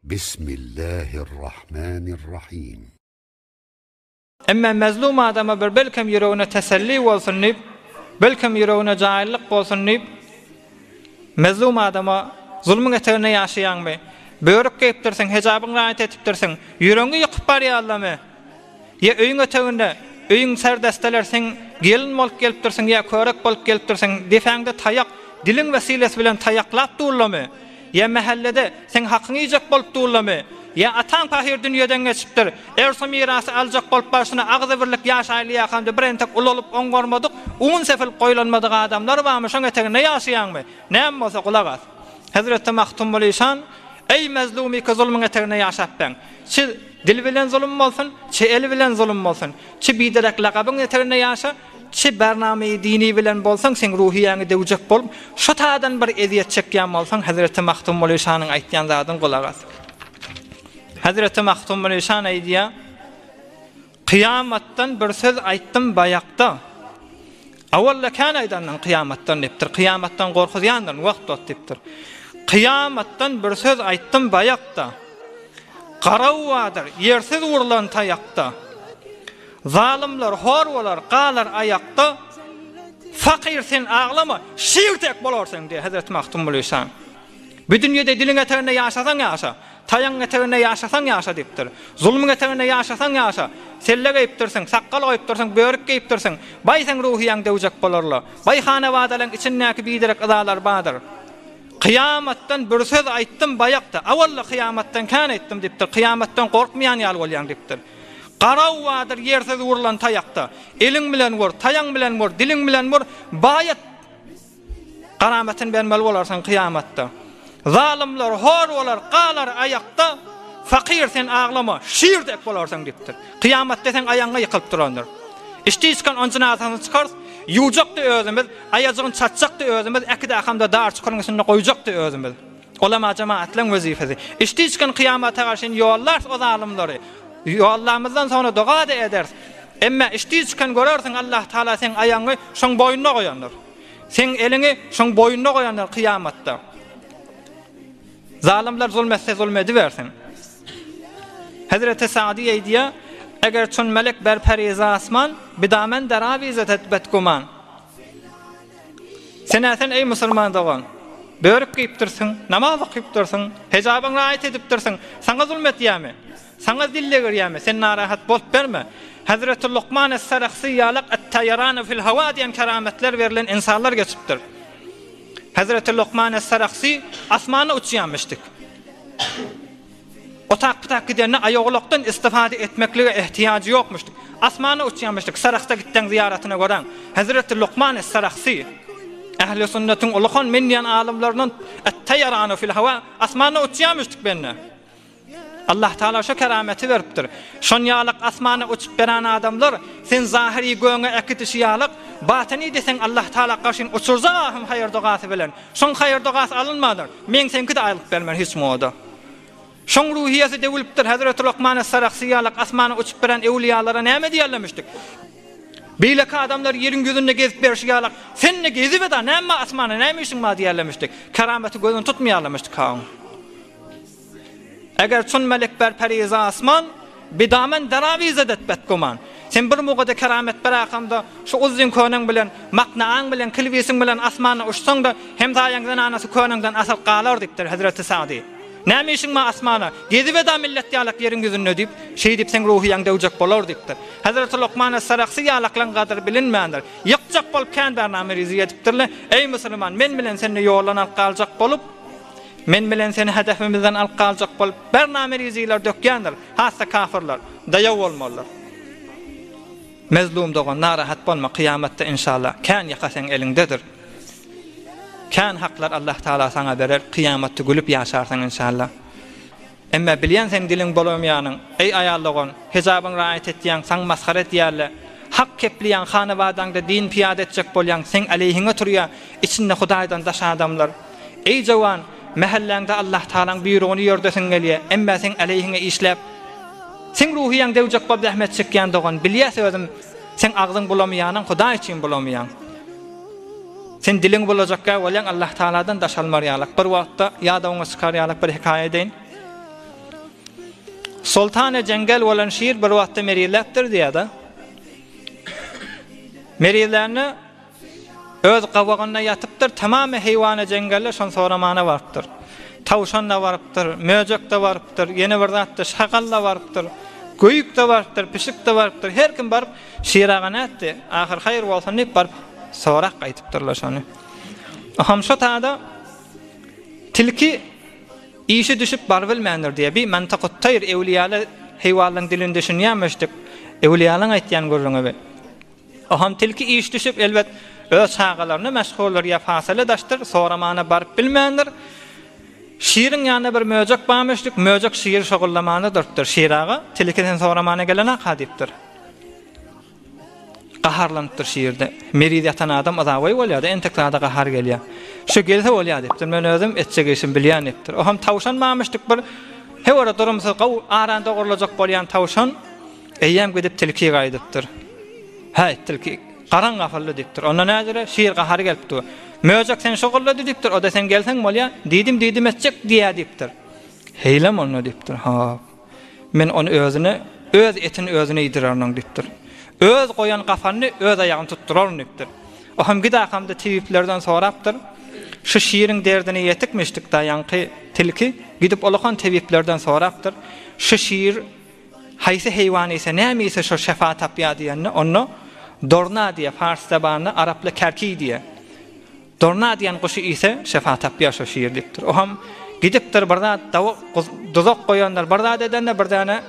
Bismillahirrahmanirrahim. Emma mezlum adama bir belkem ýüregine teselli bolsun diýip, belkem ýüregine jaýlyk bolsun diýip, mezlum adama zulmuň eteginde ýaşaýaňmy? Börük geýipdirsiň, hejabyň raýat etipdirsiň, ýüregiňi ýykyp barýarlarmy? Ýa öýüň eteginde, öýüň serdesteler seň gelin bolup gelipdirsiň ýa körek bolup gelipdirsiň, depäňde taýak, diliň wesilesi bilen taýaklap durlamy? Ýa mähellede seň hakyňy iýjek bolup durlamy? Ýa ataň pahyr dünýeden geçipdir, ersu-mirasy aljak bolup barşyna agzybirlik ýaşaýlyýakamda bir entek ulalyp oňňormadyk, un sepilip goýlanmadyk adamlar barmy, şoň eteginde ýaşaýaňmy? Näme bolsa gulak as. Hezreti Magtymguly şan, Eý mezlumyky zulmuň eteginde ýaşap beň. Çi dil bilen zulum bolsun, çi el bilen zulum bolsun, çi biderek lagabyň eteginde ýaşa, çi bername-i dini bilen bolsaň seň ruhyýäňi döwjek bolup, şo taýdan bir ezýet çekýän bolsaň Hezreti Magtymguly şanyň aýtýan zadyny gulak as. Hezreti Magtymguly şan aýdýar, Kyýamatdan bir söz aýtdym baýakda. Awalla kän aýdandyn kyýamatdan diýipdir. Kyýamatdan gorkuzýandyryn wagt-wagt diýipdir. Kyýamatdan bir söz aýtdym baýakda. Garaw bardyr, ýersiz urlan taýakda. Zalymlar hor bolar, galar aýakda. Fakyr sen aglama, şir tek bolarsyň diýýär Hezreti Magtymguly şa. Bu dünýede diliň eteginde ýaşasaň ýaşa, taýagyň eteginde ýaşasaň ýaşa diýipdir. Zulmuň eteginde ýaşasaň ýaşa. Selle geýipdirsiň, sakgal goýupdyrsyň, börük geýipdirsiň. Baý seň ruhyýaň döwjek bolarla. Baý hanabadalaň içindäki biderek yzalar bardyr. Kyýamatdan bir söz aýtdym baýakda. A walla kyýamatdan kän aýtdym diýipdir. Kyýamatdan gorkmaýan ýaly bolýaň diýipdir. Garaw bardyr ýersiz urlan taýakda. Eliň bilen wur, taýaň bilen wur, diliň bilen wur, baýat Garamatyny bermeli bolarsyň kyýamatda. Zalymlar hor bolar, galar aýakda, Fakyr sen aglama, şir dek bolarsyň diýipdir. Kyýamatda seň aýagyňa ýykylyp durandyr. Içdi çykan on jynazasyny çykarys, ýuwjak-da özümiz, aýajygyny çatjak-da özümiz, äkidäkamda dar çukuryň üstünde goýjak-da özümiz. Olam-a jemagatlaň wezipesi. Içdi çykan kyýamata garşy ýollarys o zalymlary. Ýollamyzdan soňra doga-da ederis. Emme içdi çykan görersiň Allah Taala seň aýagyňy şoň boýnuna goýandyr. Seň eliňi şoň boýnuna goýandyr kyýamatda. Zalymlar zulm etse zulm edibersin. Hezreti Sa'di aýdýar, Eger çun melek ber perizi asman, bidamen derawizetet betguman. Sen-ä sen eý musulman dogan, börük geýipdirsiň, namaz okypdyrsyň, hejabyňy raýat edipdirsiň, saňa zulm etýärmi? Saňa dil degirýärmi? Sen narahat bolup berme. Hezreti Lukman es-Sarahsy ýalak et-taýaranu fil hawa diýen kerametler berlen ynsanlar geçipdir. Hezreti Lukman es-Sarahsy asmana uçýarmyşdyk. Otak-putak gidende aýagulakdan istifade etmeklige ehtiýajy ýokmuşdyk. Asmana uçýarmyşdyk. Sarahsa gitseň zyýaratyna göräň. Hezreti Lukman es-Sarahsy Ähli sünnetiň ulukan men diýen alymlaryndan et-taýaranu fil hawa asmana uçýarmyşdyk bende. Allah Taala şo kerameti beripdir. Şon ýalak asmana uçup beren adamlar sen zahyry göňe äkidişi ýalak batyny deseň Allah Taala gaşyn uçurjak ahym haýyr dogasy bilen. Şoň haýyr dogasy alynmadyr. Meň seňki-de aýlyp bermen hiç moda. Şoň ruhyýeti döwülipdir. Hezreti Lokman es-Sarahsy ýalak asmana uçup beren öwliýalara näme diýerlemişdik? Beýleki adamlar ýeriň ýüzünde gezip berşi ýalak sen-de gezibeda näme bar asmana näme işiň bar diýerlemişdik. Kerameti gözüni tutmaýarlamyşdyk haň. Eger çun melek ber perizi asman, Bidamen derawizedet betguman. Sen bir mugada keramet berakamda, Şu uzyn köneň bilen, maknaaň bilen, kilbisiň bilen asmana uçsaň-da, hemsaýaň zenanasy köneňden asylyp galar diýipdir hezreti Sa'dy. Näme işiň bar asmana, gezibeda millet ýalak ýeriň ýüzünde diýip, şeýdip seň ruhyýaň döwjek bolar diýipdir. Hezreti Lukman es-Sarahsy ýalaklaň gadyry bilinmändir. Ýykjak bolup kän bername-rizi edipdirler. Eý musulman, men bilen seni ýoldan alyp galjak bolup, Men bilen seni hedefimizden alyp galjak bolup bernameriziler dökýändir, has-da kafyrlar, daýaw bolmalydyr. Mezlum dogan narahat bolma kyýamatda inşallah kän ýaka seň eliňdedir. Kän haklar Allah Taala saňa berer kyýamatda gülüp ýaşarsyň inşallah. Emme bilýän seň diliň bolamaýanyň, eý aýal dogan, hijabyň raýat etýäň, saň masgara edýärle. Hak kepleýäň, hanabadaňda din pyýada etjek bolýaň, seň aleýhiňe turýa, içinde Hudaýdan daş adamlar. Eý jowan, mähelläňde Allah Tagalaň buýrugyny ýördesiň gelýä, emme seň aleýhiňe işläp, seň ruhyýaň döwjek bolup zähmet çekýän dogan, bilýäs özüm, seň agzyň bulamaýanyň Hudaý üçin bulamaýaň. Sen diliňi bulajakkä bolýaň Allah Tagaladan daş almar ýalak. Bir wagtda ýadawyňa çykar ýalak bir hekaýa edeýin. Soltany jeňňel bolan şir bir wagtda merizläpdir diýýär-de. Merizlände öz gabagynda ýatypdyr, tamamy heýwany jeňňelde şony soramana barypdyr. Tawşan-da barypdyr, möjek-de barypdyr, ýene bir zat-da, şagal-da barypdyr, göýük-de barypdyr, pişik-de barypdyr. Her kim baryp, Şir aga nätdi, ahyr haýyr bolsun diýip baryp sorap gaýdypdyrlar şony. Aham şo tada tilki Işi düşüp barybilmändir diýýär. Bi Mantakut-Taýr ewliýaly heýwanlaryň dilini düşünýärmişdik. Ewliýalaryň aýtýan gürrüňi bi. Oham tilki iş düşüp elbet öz çagalaryna meşguldyr ýa fasyla daşdyr, soramana baryp bilmändir. Şiriň ýanynda bir möjek barmyşdyk, möjek şiri şogullamana durupdyr. Şir aga, tilki sen soramana gelenaka diýipdir. Gaharlanypdyr şu ýerde. Meriz ýatan adam yzagoý bolýar-da, entek zada gahar gelýär. Şu gelse bolýar diýipdir. Men özüm etjek işimi bilýän diýipdir. O hem tawşan barmyşdyk bir hewara durumsyz gowy arany dogurlajak bolýan tawşan eýýäm gidip tilki gaýdypdyr. Häý, tilki, garaň gapyldy diýipdir. Onda nädire, şir gahary gelip dur. Möjek sen şogullady diýipdir. O-da sen gelseň bolýar. Diýdim diýdim etjek diýýär diýipdir. Heýlem onda diýipdir. Ha. Men ony özüne, öz etini özüne iýdirerniň diýipdir. Öz goýan gapanyny öz aýagyny tutduraryn diýipdir. O hem gidakamda tebiplerden sorapdyr. Şu şiriň derdine ýetikmişdik-da ýaňky tilki gidip olakan tebiplerden sorapdyr. Şu şir haýsy heýwan iýse, näme iýse şo şefa tapýar diýende, onda dorna diýýär, pars zabanynda araply kerki diýýär. Dorna diýen guşy iýse, şefa tapýar şo şir diýipdir. Oham gidipdir bir zat dawuk duzak goýandyr, bir zat edende bir däne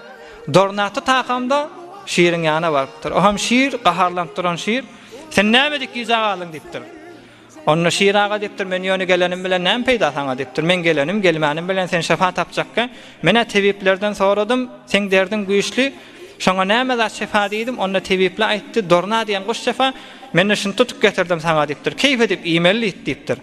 dorna tutakamda şiriň ýanyna barypdyr. Oham şir gaharlanyp duran şir, Sen näme edip gijä galdyň diýipdir. Onda şir aga diýipdir, men ýöne gelenim bilen näme peýda saňa diýipdir. Men gelenim, gelmänim bilen sen şefa tapjakka. Men-ä tebiplerden soradym, seň derdiň güýçli, Şoňa näme zat şefa diýdim, onda tebipli aýtdy, Dorna diýen guş şefa, men-de şuny tutup getirdim saňa diýipdir. Keýp edip iýmeli diýip diýipdir.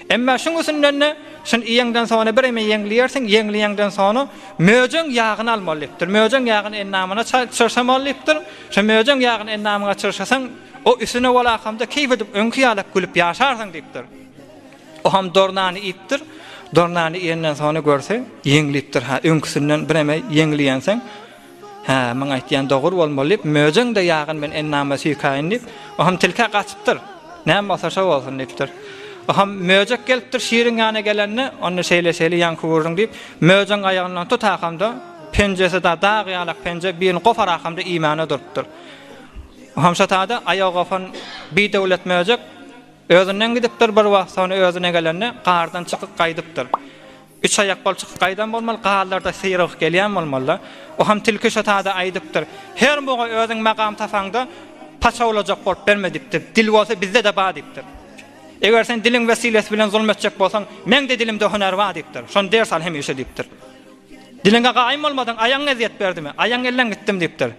Emma şuň üstünden-de, şuny iýeňden soňra bireme ýeňleýärsiň, ýeňleýäňden soňra möjegiň ýagyny almaly diýipdir. Möjegiň ýagyny endamyna çyrşamaly diýipdir. Şo möjegiň ýagyny endamyňa çyrşasaň, o üstüne bolakamda keýp edip öňki ýalak gülüp ýaşarsyň diýipdir. Oham dornany iýipdir. Dornany iýenden soňra görse, ýeňlipdir. Ha, öňküsinden bireme ýeňleýänsoň, Hä, muň aýtýan dogry bolmaly diýip, möjegiň-de ýagyny men endama süýkäýin diýip, oham tilkä gaçypdyr. Näme bolsa şo bolsun diýipdir. Oham möjek gelipdir, şiriň ýanyna gelende, onda şeýle-şeýle ýaňky gürrüň diýip, möjegiň aýagyndan tutakamda, penjesi-da dag ýalak penje, birini goparakamda iýmäne durupdyr. Oham şo tada aýagy gopan bidöwlet möjek özünden gidipdir, bir wagt soňra özüne gelende, gardan çykyp gaýdypdyr. Üç aýak bolup çykyp gaýdan bolmaly, garlarda syrygyp gelýän bolmaly-da. Oham tilki şo tada aýdypdyr. Her muga özüň magam tapaňda, paçawlajak bolup berme diýipdir. Dil bolsa bizde-de bar diýipdir. Eger sen diliň wesilesi bilen zulum etjek bolsaň, meň-de dilimde hünär bar diýipdir. Şony ders al hemişe diýipdir. Diliňe gaýym bolmadyň, aýagyň ezýet berdimi? Aýagyň elden gitdim diýipdir.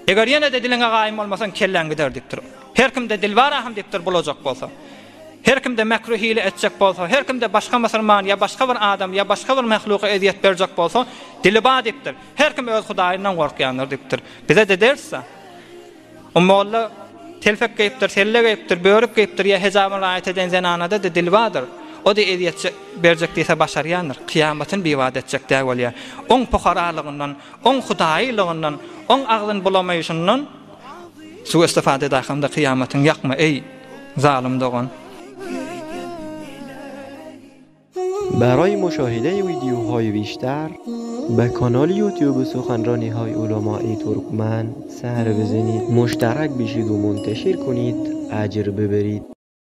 Eger ýene-de diliňe gaýym bolmasaň, kelläň gider diýipdir. Her kimde dil bar ahym diýipdir, bulajak bolsa. Her kimde mekru hile etjek bolsa, her kimde başga musulman ýa başga bir adam ýa başga bir mahluka ezýet berjek bolsa, dili bar diýipdir. Her kim öz Hudaýyndan gorkýandyr diýipdir. Bize-de ders-dä. O molla telpek geýipdir, selle geýipdir, börük geýipdir ýa hejabyny raýat eden zenanada-da dil bardyr. O-da ezýet berjek diýse başarýandyr. Kyýamatyny bibat etjek däl bolýar. Oň pukaralygyndan, Oň hudaýylygyndan, oň agzyn bulamaýşyndan suw-istifada et ahyňda kyýamatyň ýakma, eý, zalym dogan. برای مشاهده ویدیوهای بیشتر به کانال یوتیوب سخنرانی های علمای ترکمن سر بزنید مشترک بشید و منتشر کنید اجر ببرید.